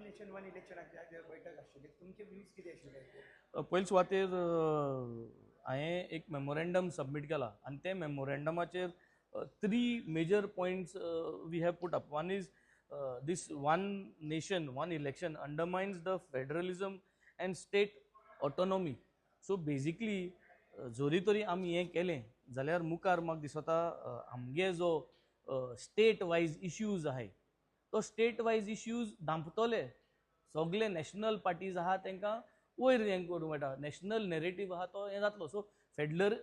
Nation one इलेक्शनाची बैठक आशिल्ली, तुमचे व्यूज कितें आशिल्ले? पयले सुवातेर हांवें एक मेमोरेंडम सबमीट केला आनी ते मेमोरेंडमाचेर three major points we have put up. One is this one nation one election undermines the federalism and state autonomy. So basically जरी तरी आमी हें केलें जाल्यार मुखार म्हाका दिसता आमगे जो स्टेट वायज इश्यूज आहाय तो स्टेट वायज इश्यूज धांपतले. सगले नॅशनल पार्टीज आहा तांकां वयर हें करूंक मेळटा, नॅशनल नॅरेटीव आहा तो हें जातलो. सो फेडलर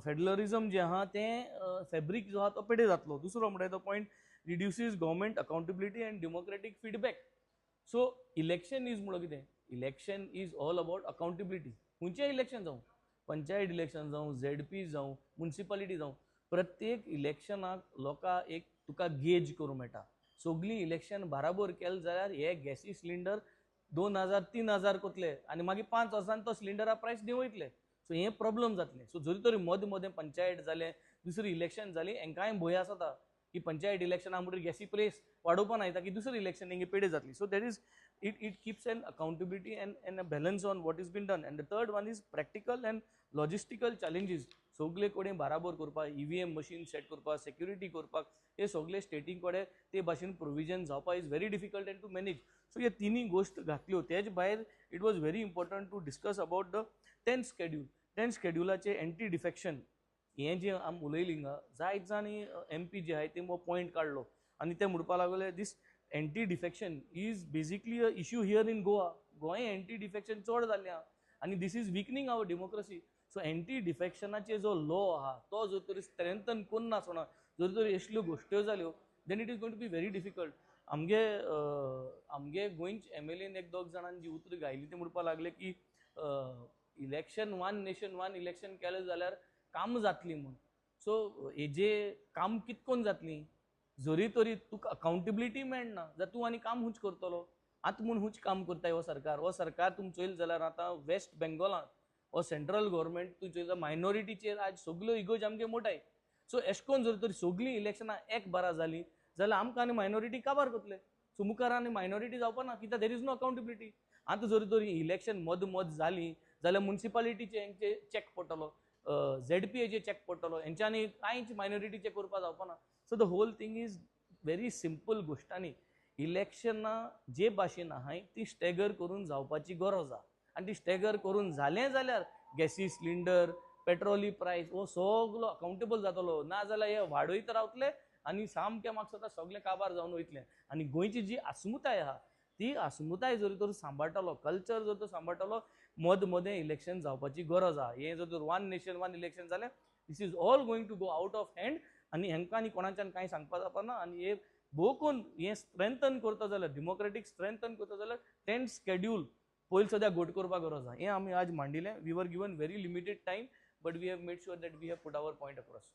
फेडरलिजम जें आहा तें फॅब्रीक जो आहा तो पेडे जातलो. दुसरो म्हणटा तो point reduces government accountability and democratic feedback. So election is म्हणल्यार कितें, election is all about accountability. खंयचें इलेक्शन जावं, पंचायत इलेक्शन जावं, झेडपी जावं, मुन्सिपालिटी जावं, प्रत्येक इलेक्शनाक लोकां एक तुका गेज करूंक मेळटा. सगलीं इलेक्शन बाराबर केलें जाल्यार हे गॅसी सिलिंडर 2000 3000 कोतले आनी मागीर 5 वर्सान तो सिलिंडरा प्रायस देंवयतले. सो हें प्रॉब्लम जातलें. सो जरी तरी मदें मदें पंचायत जालें, दुसरी इलेक्शन जाली, हेंकांय भंय आसता की पंचायत इलेक्शना म्हणटकीर गॅसी प्रेस वाडोवपा ना की दुसरें इलेक्शन हेंगे पेडे जातली. So that is it, it keeps an accountability and a balance on what is been done. And the third one is practical and logistical challenges. सगले कडेन बाराबर करपाक, EVM machine set करपाक, सेक्युरिटी करपाक, हे सगले स्टेटी कडेन ते भाशेन प्रोविजन जावपाक is very difficult and to manage. So हे तिनूय गोश्ट घातल्यो. तेज भायर it was very important to discuss about the 10th schedule. 10th स्केड्युलाचे anti defection हें जें आमी उलयलीं हिंगा, जायत जाणी एमपी जे आहाय ते हो पॉयंट काडलो आनी ते म्हणपाक लागले this anti defection is basically a issue here in Goa. Goa anti defection चड जाल्लें आहा आनी this is weakening our democracy. So anti डिफेक्शनाचे जो लॉ आहा तो जर तरी स्ट्रेंथन करून नासतना जर तरी असल्यो गोश्ट्यो जाल्यो then it is going to be very difficult. आमगे आमगे गोंयचे एमएलएन एक दोग जाणांनी जी उतरां गायलीं ते म्हणपाक लागले की election one nation one election केलें जाल्यार काम जातली म्हूण. सो हेजे काम कितकोन जातली जरी तरी तुका अकाउंटेबिलिटी मेळना जाल्यार तूं आनी काम खूंच करतलो. आतां म्हूण खूंच काम करता हो सरकार. हो सरकार तुमी चोयलें जाल्यार आतां वेस्ट बेंगॉलांत हो सेंट्रल गव्हर्मेंट तूं चोयता मायनॉरिटीचेर आज सगल्यो इगोज आमगे मोठाय. सो एशें कोन्न जर तरी सगलीं इलेक्शनां एक बारा जालीं जाल्यार आमकां आनी मायनॉरिटी काबार करतले. सो मुखार आनी मायनॉरिटी जावपा ना कित्याक there is no accountability. आतां जर तरी इलेक्शन मद मद जालीं जाल्यार मुन्सिपालिटीचे हेंचे चॅक पडटलो, झेडपीएचे चॅक पडटलो, हेंच्यांनी कांयच मायनॉरिटीचे करपा जावपा ना. So the whole thing is very simple गोश्टांनी इलेक्शनां जे भाशेन आहाय ती स्टेगर करून जावपाची गरज आहा आनी ती स्टेगर करून जालें जाल्यार गॅसी सिलिंडर, पेट्रोली प्रायस हो सगलो अकाउंटेबल जातलो. ना जाल्यार हे वाडयत रावतले आनी सामकें म्हाका दिसता सगलें काबार जावन वयतलें. आनी गोंयची जी अस्मिताय आहा ती अस्मिताय जर तर सांबाळटलो, कल्चर जर तर सांबाळटलो, मद मदें इलेक्शन जावपाची गरज आहा. हें जर तर वन नेशन वन इलेक्शन जालें this is all going to go out of hand आनी हेंकां आनी कोणाच्यान कांय सांगपा जावपा ना. आनी हे भोव करून हें स्ट्रेंथन करता जाल्यार, डेमोक्रेटीक स्ट्रेंथन करता जाल्यार 10th schedule पयलीं सद्या घट करपाक गरज आहा. हें आमी आज मांडिल्लें. We were given very limited time but we have made sure that we have put our point across.